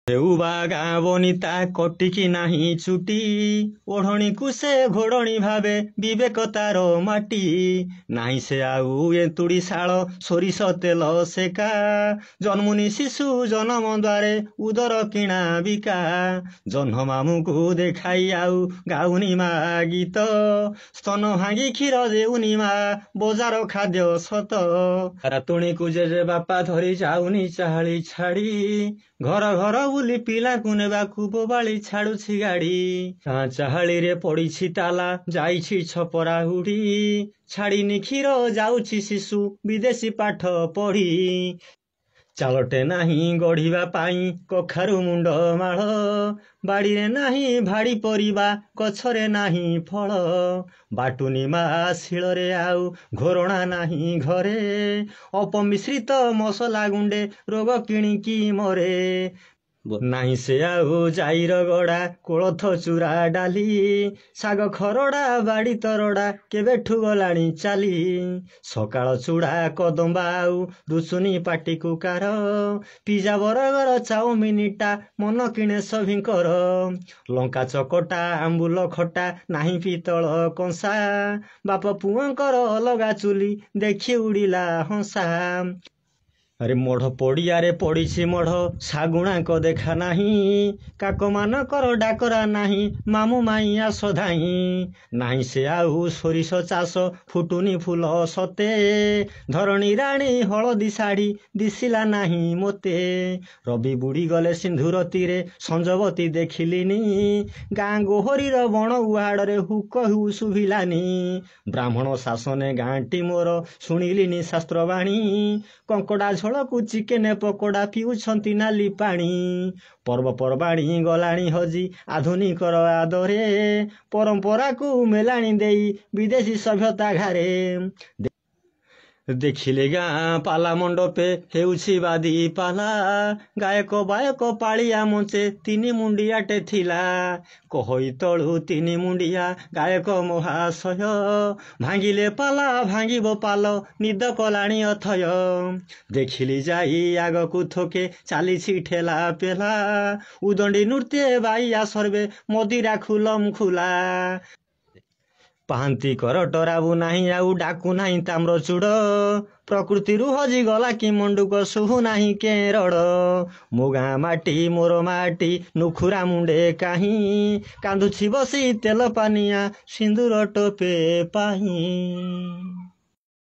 ହେଉ ବା ଗାଁ ବନିତା କଟିକି ନାହିଁ ଚୁଟି, ଓଢ଼ଣୀକୁ ସେ ଘୋଡ଼ଣୀ ଭାବେ, ବିବେକ ତାର ମାଟି। ନାହିଁ ସେ ଆଉ ଏନ୍ତୁଡ଼ି ଶାଳ ସୋରିଷ ତେଲ ସେକା, ଜନ୍ମୁନି ଶିଶୁ ଜନମ ଦ୍ୱାରେ ଉଦର କିଣା ବିକା। ଜହ୍ନ ମାମୁଁକୁ ଦେଖାଇ ଆଉ ଗାଉନି ମା ଗୀତ, ସ୍ତନ ଭାଙ୍ଗି କ୍ଷୀର ଦେଉନି ମା ବଜାର ଖାଦ୍ୟ ସତ। ନାତୁଣୀକୁ ଜେଜେ ବାପା ଧରି ଯାଉନି ଚାହାଳି ଛାଡ଼ି, ଘର ଘର ବୁଲି ପିଲାକୁ ନେବାକୁ ବୋବାଳି ଛାଡୁଛି ଗାଡ଼ି। ଗାଁ ଚାହାଳିରେ ପଡ଼ିଛି ତାଲା, ଯାଇଛି ଛପରା ଉଡ଼ି, ଛାଡ଼ିନି କ୍ଷୀର ଯାଉଛି ଶିଶୁ ବିଦେଶୀ ପାଠ ପଢ଼ି। ଚାଳଟେ ନାହିଁ ଗଢ଼ିବା ପାଇଁ କଖାରୁ ମୁଣ୍ଡ ମାଳ, ବାଡ଼ିରେ ନାହିଁ ଭାଡ଼ି ପରିବା ଗଛରେ ନାହିଁ ଫଳ। ବାଟୁନି ମା ଶିଳରେ ଆଉ ଘୋରଣା ନାହିଁ ଘରେ, ଅପମିଶ୍ରିତ ମସଲା ଗୁଣ୍ଡେ ରୋଗ କିଣିକି ମରେ। ନାହିଁ ସେ ଆଉ ଜାଇର ଗଡ଼ା କୋଳଥ ଚୂରା ଡାଲି, ଶାଗ ଖରଡ଼ା ବାଡ଼ି ତରଡ଼ା କେବେଠୁ ଗଲାଣି ଚାଲି। ସକାଳ ଚୂଡ଼ା କଦମ୍ବା ଆଉ ରୁଚୁନି ପାଟିକୁ କାର, ପିଜା ବର୍ଗର ଚାଉମିନଟା ମନ କିଣେ ସଭିଙ୍କର। ଲଙ୍କା ଚକଟା ଆମ୍ବୁଲ ଖଟା ନାହିଁ ପିତ୍ତଳ କଂସା, ବାପ ପୁଅଙ୍କର ଅଲଗା ଚୁଲି ଦେଖି ଉଡ଼ିଲା ହଂସା। ଆରେ ମଢ଼ ପଡ଼ିଆରେ ପଡ଼ିଛି ମଢ଼, ଶାଗୁଣାଙ୍କ ଦେଖା ନାହିଁ, କାକମାନଙ୍କର ଡାକରା ନାହିଁ ମାମୁଁ ମାଇଁ ଆସ ଧାଇଁ। ନାହିଁ ସେ ଆଉ ସୋରିଷ ଚାଷ ଫୁଟୁନି ଫୁଲ ସତେ, ଧରଣୀ ରାଣୀ ହଳଦୀ ଶାଢ଼ୀ ଦିଶିଲା ନାହିଁ ମୋତେ। ରବି ବୁଡ଼ିଗଲେ ସିନ୍ଧୁର ତୀରେ ସଞ୍ଜବତୀ ଦେଖିଲିନି, ଗାଁ ଗୋହରୀର ବଣ ଉହାଡ଼ରେ ହୁକ ହୁ ଶୁଭିଲାନି। ବ୍ରାହ୍ମଣ ଶାସନେ ଗାଁଟି ମୋର ଶୁଣିଲିନି ଶାସ୍ତ୍ରବାଣୀ, କଙ୍କଡ଼ା ଝୋଳକୁ ଚିକେନ ପକୋଡ଼ା ପିଉଛନ୍ତି ନାଲି ପାଣି। ପର୍ବପର୍ବାଣୀ ଗଲାଣି ହଜି ଆଧୁନିକର ଆଦରେ, ପରମ୍ପରାକୁ ମେଲାଣି ଦେଇ ବିଦେଶୀ ସଭ୍ୟତା ଘାରେ। ଦେଖିଲେ ଗାଁ ପାଲା ମଣ୍ଡପେ ହେଉଛି ବାଦି ପାଲା, ଗାୟକ ବାୟକ ପାଳିଆ ମଞ୍ଚେ ତିନି ମୁଣ୍ଡିଆଟେ ଥିଲା। କହଇ ତଳୁ ତିନି ମୁଣ୍ଡିଆ ଗାୟକ ମହାଶୟ, ଭାଙ୍ଗିଲେ ପାଲା ଭାଙ୍ଗିବ ପାଲ ନିଦ କଲାଣି ଅଥୟ। ଦେଖିଲି ଯାଇ ଆଗକୁ ଥୋକେ ଚାଲିଛି ଠେଲା ପେଲା, ଉଦଣ୍ଡି ନୃତ୍ୟେ ବାଇଆ ସର୍ବେ ମଦିରା ଖୁଲମ ଖୁଲା। ପାହାନ୍ତି କର ଟରାବୁ ନାହିଁ ଆଉ ଡାକୁ ନାହିଁ ତାମ୍ରଚୂଡ଼, ପ୍ରକୃତିରୁ ହଜିଗଲା କି ମଣ୍ଡୁକ ଶୁଭୁ ନାହିଁ କେରଡ଼। ମୋ ଗାଁ ମାଟି ମୋର ମାଟି ନୁଖୁରା ମୁଣ୍ଡେ କାହିଁ, କାନ୍ଦୁଛି ବସି ତେଲ ପାନିଆ ସିନ୍ଦୁର ଟୋପେ ପାଇଁ।